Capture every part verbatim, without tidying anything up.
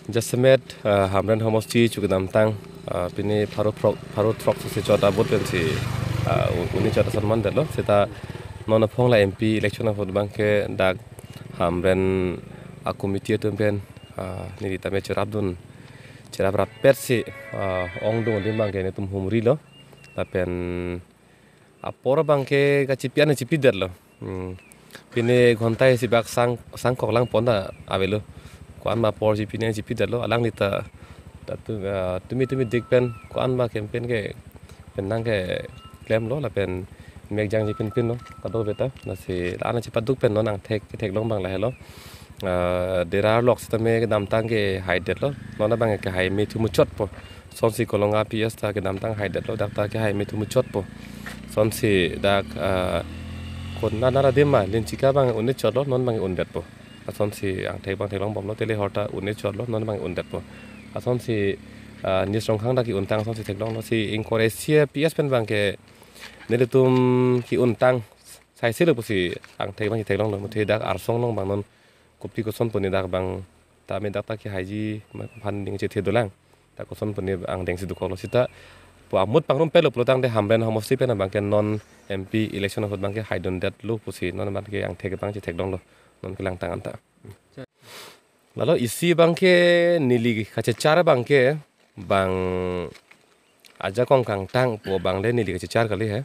Jasemet, ah, Hamren homosti chu kedamtang, ah, pini pharo throk, pharo throk si chot abot pensi, ah, u-, uni chot ason mandetlo. Seta non aphong la M P election ahut abangke dak Hamren a-committee atum pen, ah, neli tame cherapdun, cherap rappetsi, ah, ongdung adim abangke netum humrilo. Lapen apor abangke kachipi an chipidetlo. Hmm. Pini ghonta isi bak sang, sangkok lang pon ta avelo. Ko-an ma apor chipi an chipidetlo. Alangli ta, ta tu, ah, tumi tumidik pen ko-an ma campaign ke pen nangkeklemlo lapen mekjang chipinpinlo. Kadokave ta. Lasi la-an chipaduk pen non angthek, theklong abang lahelo. Ah, Dera lok sitame kedamtang kehaidetlo. Non abang kehai me thu muchotpo. Sonsi Kolonga P S ta kedamtang haidetlo, dak ta kehai me thu muchotpo. Sonsi dak, ah, kon nana ra dema, Linchika abang un-e chotlo, non abang undetpo. Asonsi angthek abang theklongbomlo, Telehor ta un-e chotlo, non abang undetpo. Asonsi, ah, Nisrongkhang ta ke-untang, asonsi theklonglo, si ingkoi ra isi P S pen abangke nelitum ke-untang, saiselo pusi angthek abang theklonglo, muthe dak Arsong along abang non kopi koson puni dak abang tame dak ta kehaiji ma aphan ning chethe dolang. Ta koson puni angdeng si dukoklo seta pu amut pangrum pelo pulotangte Hamren homosti pen abangke non M P election ahut abangke haidundetlo pusi non abangke angthek abang chetheklonglo non kelangtang anta. Lalo isi abangke neli kachechar abangke bang ajakong kangtang pu abang le neli kachechar kali he.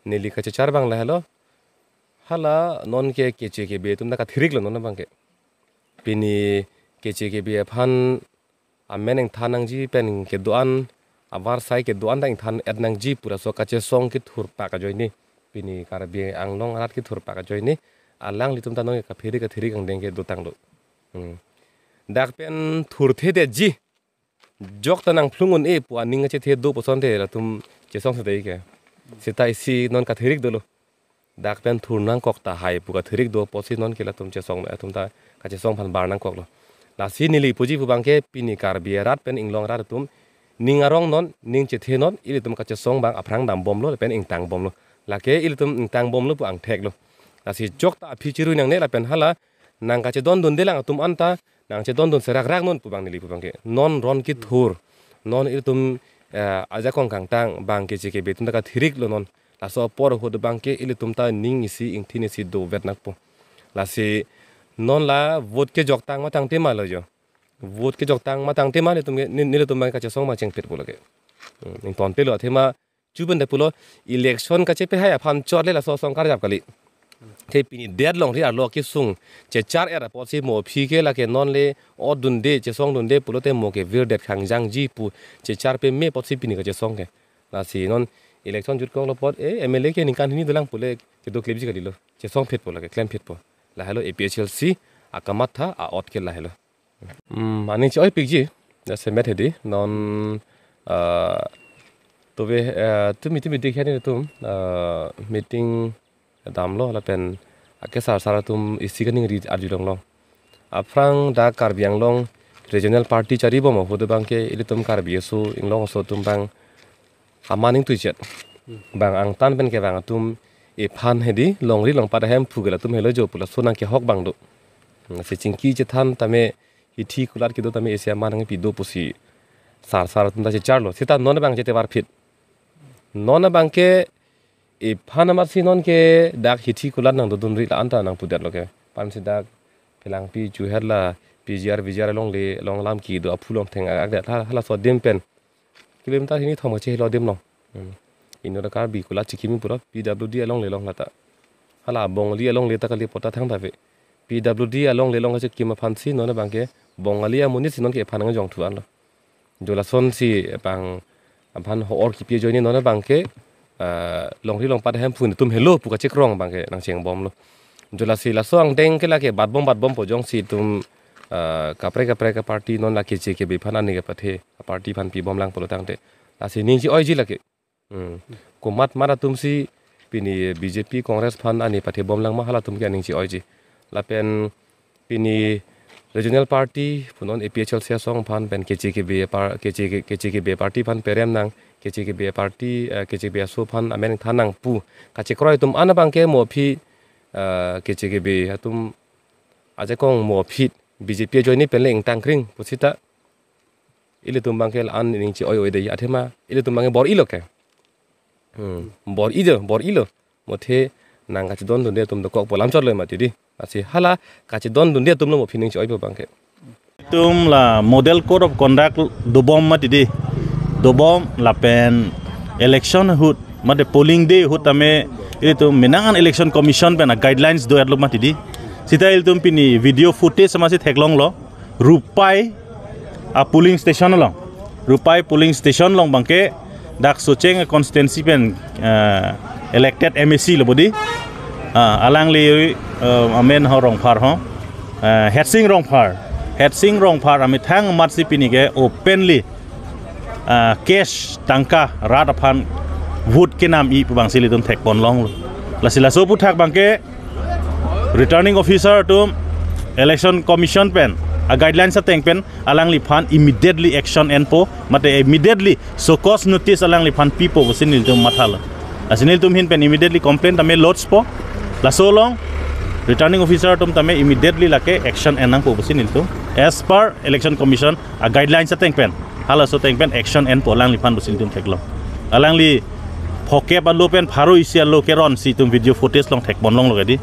Neli kachechar abang lahelo. Hala nonke K J K B atum ta kathirik lo non abangke. Pini K J K B aphan amen ingthan nangji pen kedo-an, avarsai kedo-an ta ingthan et nangji pu laso kachesong kethur pak ajoine. Pini Karbi Anglong arat kethur pak ajoine. Alanglitum ta nonke kaphere kathirik angdeng ke dotanglo. Hmm. Dak pen thurthedetji. Jok ta nangphlung un-e pu aning kachethe do pusonte latum chesong sedei ke. Seta isi non kathirik dolo. Dak pen thur nangkok tahai pu kathirik do pusi nonke latum chesong atum ta kachesong aphan bar nangkoklo. Lasi neli puji pu abangke pini Karbi arat pen inglong arat atum ning arong non, ning chethe non, ilitum kachesong abang aphrang dambomlo lapen ingtangbomlo. Lake ilitum ingtangbomlo pu angtheklo. Lasi jok ta aphi chirui nangne lapen hala nangkachedondundelang atum anta nangchedondun serakrak non pu abang neli pu abangke. Non ron kethur. Non ilitum, eh, ajakong kangtang abang K J K B atum ta kathirik lo non. Laso apor ahut abangke ilitum ta ning isi ingthin isi dovet nangpo. Lasi non la vote kejoktang matangte ma lo jo. Vote kejoktang matangte ma nelitum ke, ne-, nelitum abang kachesong abang chengpetpo lake. Hmm, ingtonpelo athema chuben de pulo election kachepehai aphan chot le laso asong karjap kali. Te pini det longri arlo kesung chechar er apotsi mo aphi ke lake non le odunde chesongdunde pulote mo ke virdet khangjangji pu chechar peme apotsi pini kachesong ke. Lasi non election jutkoklo apot, eh, M L A ke ningkan hini dolang pule kedo klemji kalilo. Chesongphetpo lake, klemphetpo. Lahelo A P H L C akamatha a-ot ke lahelo. Hmm, aning che-oipikji, jasemet hedi, non, ah, tove, ah, tumi tumi dikhen nelitum, ah, meeting damlo lapen ake sarsar atum isi kaningri arjulonglo. Aphrang dak Karbi Anglong regional party charibom ahut abangke ilitum Karbi aso inglong aso atum abang aman ingtuichet. Bang angtan pen kevang atum ephan hedi longri longpat ahem phu ke latum helo jo pu laso nangkehok abang do. Hmm, si chingki chethan tame hithi kulat kedo tame isi aman nangpi do pusi sarsar atum ta checharlo. Seta non abang chetevar phit. Non abangke ephan amatsi nonke dak hithi kulat nangdodunri la-an ta nangpudetlo ke. Pansi dak Phelangpi chuher la P G R V G R alongle along lam kedo aphu longtheng akdet hala, halaso adim pen kilometer hini thom kachehelo adim long. Hmm. Inut Karbi kulat chikimi pura P W D alongle long lata. Hala Bongali alongle ta kali pota thangta ave. P W D alongle long kachikim aphansi non abangke Bongali amonit si nonke ephan nangjongthu anlo. Jo lasonsi abang aphan ho-or kipi ajoine non abangke, ah, longri longpat ahem phu netum helo pu kachekrong abangke nangchengbomlo. Jo lasi laso angdeng ke lake batbom batbompo jongsi itum, ah, kaprek kaprek aparty non lake K J K B aphan ani kepathe aparty aphan pibomlang pulotangte. Lasi ning che-oiji lake. Hmm. Komat mat atumsi pini B J P Congress aphan ani pathebomlang ma halatum ke aning che-oiji. Lapen pini regional party punon A P H L C asong aphan pen K J K B par-, K J K, K J K B party aphan perem nang, K J K B party, eh, K J K B aso aphan amen than nang pu kachekroi atum an abangke mo aphi, eh, K J K B atum ajakong mo aphi B J P ajoine pen le ingtangkring pusita ilitum abangke la-an ning che-oi-oi de athema ilitum abangke bor-ilo ke. Hmm, bor-ijo, bor-ilo. Mothe nang kachedondunde atum dokok polam chotlo mati di. Lasi hala kachedondunde atumlo mo aphi ning che-oipo abangke. Itum la model code of conduct dobom mati di. Dobom lapen election ahut mate polling day ahut tame ilitum menang an election commission pen a-guidelines do-etlo mati di. Seta ilitum pini video footage amatsi theklonglo. Rupai a-polling station along. Rupai polling station along abangke dak Socheng constituency pen, eh, elected M A C lo bodi. Ah, alangli, eh, amen ho Rongphar ho. Eh, Hersing Rongphar. Hersing Rongphar amethang amatsi pini ke openly, ah, cash tangka rat aphan vote kenam-i pu abangsi ilitum thekponlonglo. Lasi laso aphuthak abangke returning officer atum election commission pen a-guidelines ateng pen alangliphan immediately action enpo, mate immediately show cause notice alangliphan pipo pusi nelitum mathalo. Lasi nelitum ahin pen immediately complaint tame lodgepo. Laso along returning officer atum tame immediately lake action ennangpo pusi nelitum as per election commission a-guidelines ateng pen, halaso ateng pen action enpo alangliphan pusi nelitum theklong. Alangli phokep alo pen pharo isi alo keron si itum video footage along thekponlonglo ke di.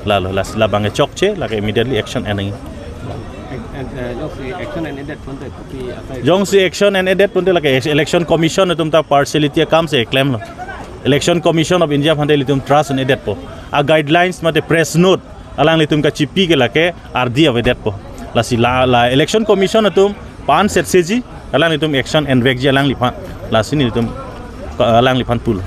Lalo, las-, labang chokche, lake immediately action ennang. Ac-, ac-, eh, jongsi action en-edet ponte kopi asai? Jongsi action en-edet ponte lake ex-, election commission atum ta partiality akam si klemlo. Election Commission of India aphante ilitum trust en-edetpo. A-guidelines mate press note alanglitum kachipi ke lake ardi avedetpo. Lasi la, la election commission atum pansetseji, alanglitum action envekji alangliphan. Lasi nelitum, eh, alangliphan pulo.